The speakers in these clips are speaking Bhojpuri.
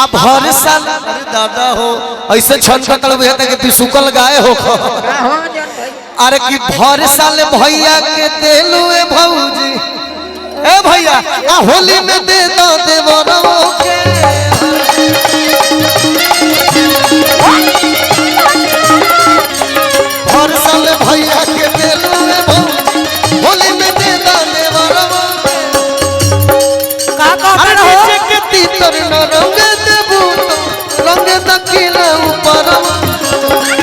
आ भर साल अरे दादा हो ऐसे छन पकड़ बुझाता कि सुकल गाय हो। अरे कि भर साल भैया के देलू ए भौजी ए भैया आ होली में दे दो देवरो के। भर साल भैया के देलू ए भौजी होली में दे दो देवरो के। का कहत अरे रहो? नीचे के तीतर न रंग देबू तो रंग दकिला ऊपर।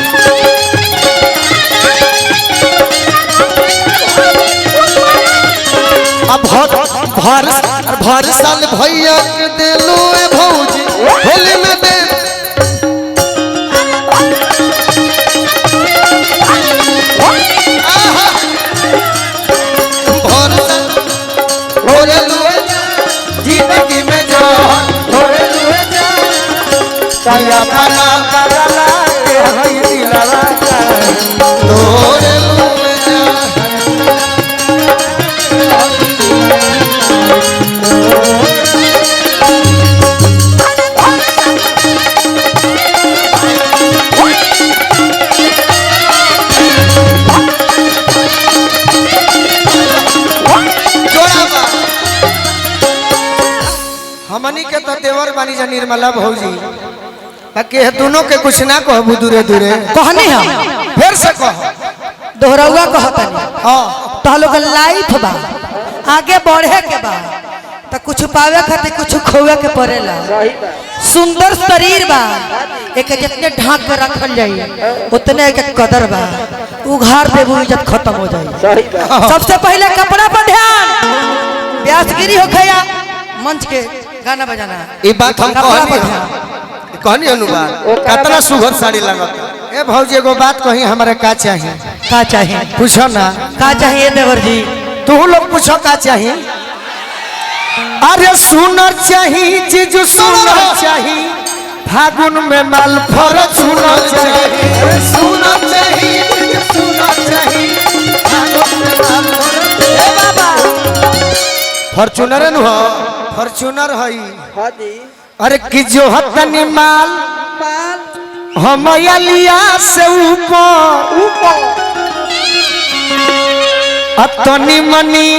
अब भर भर भर साल भैया के देलू ए भौजी होली में दे। आहा! भर साल भोरलू ए जिंदगी में जो भोरलू जा पिया पला पगला के हई दिलवा का तोरलू ए जा। जोड़ा बा। हमनी के तो देवर बानी जा निर्मला भौजी बाकी ये दोनों के कुछ ना कहबू दूरे दूरे कहनी हम फिर से कहो। दोहरौआ कहतनी हाँ तो लोग लाइफ बा आगे बढ़े के बा तो कुछ पावे खातिर कुछ खोवे के पड़ेला। सुंदर शरीर बा एक जितने ढांक के रखल जाई उतने एक कदर बा उघार देबू इज्जत खत्म हो जाई। सबसे पहले कपड़ा पर ध्यान व्यासगिरी होखे या मंच के गाना बजाना। ये बात हम कपड़ा पर कहनी ध्यान। कहनी अनुबार कितना सुघर साड़ी लगत। ए भौजी एगो बात कही हमारे का चाहिए? का चाहिए? पूछो ना का चाहिए देवर जी? तू लोग पूछो का चाहिए? अरे सुनर चाहिए जीजू सुनर चाहिए फागुन में माल फर सुनर चाहिए सुनर चाहिए जीजू सुनर चाहिए फागुन में माल फर। ए बाबा फॉर्च्यूनर नु हो फॉर्च्यूनर हई। अरे कि जो हतनी माल हम अलिया से ऊपर ऊपर अतनी मनी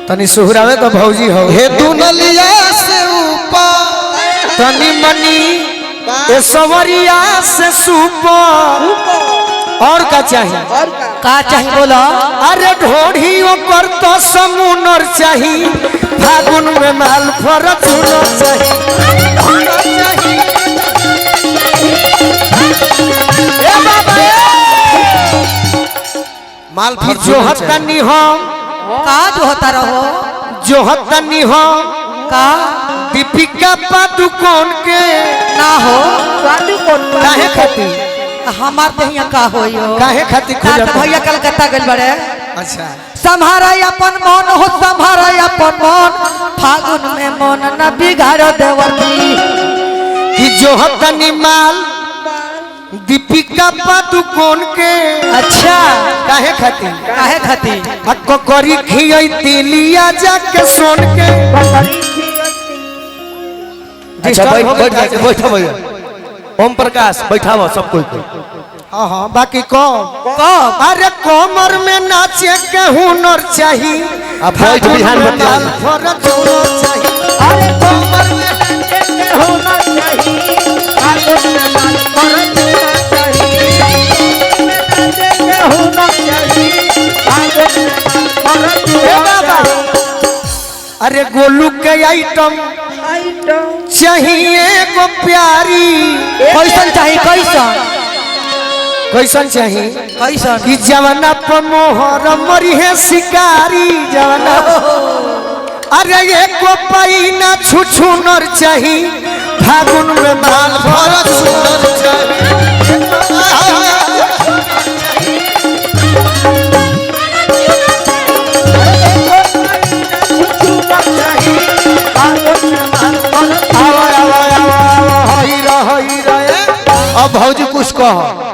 तनी सुहरावे तो भौजी हो हे दुनलिया से ऊपर तनी मनी ए सवरिया से सुपर और का चाहिए? का चाहिए बोलो? अरे ढोढ़ी ओकर तो समुनर चाहिए फागुन में माल फरचूनर चाहिए। ए बाबा ए! माल कि जो हतनी हम का जो होता रहो जो हतनी हम का दीपिका पादुकोण के ना हो काहे खातिर हमार दहिया का होई हो काहे खातिर ना तो खोजत? भैया कलकत्ता गइल बड़े। अच्छा संभारा अपन मन हो संभारा अपन मन फागुन में मन न बिगाड़ देवर जी। कि जो हतनी माल दीपिका पादुकोण के अच्छा काहे खातिर काहे खातिर? आ ककरी खियई तिलिया जाके सोन के। अच्छा बैठ बैठ जाके बैठो भैया ओम प्रकाश बैठाओ सब कोई को। हाँ हाँ बाकी कम कब? अरे कमर में नाचे के हुनर चाहिए अब बैठ बिहान बतिया। माल फरचूनर चाहिए। अरे कमर में नाचे के हुनर चाहिए फागुन में माल फरचूनर चाहिए ए बाबा अरे गोलू के आइटम चाहिए गो प्यारी। कैसन चाहिए? कैसन कैसन चाहिए? कैसन? कि जवाना पर मोहर मरी है शिकारी जवाना। अरे एको पाई ना छुछुनर चाही फागुन में माल भरत सुनर चाही। आवा आवा आवा आवा हई रा ए। अब भौजी कुछ कह।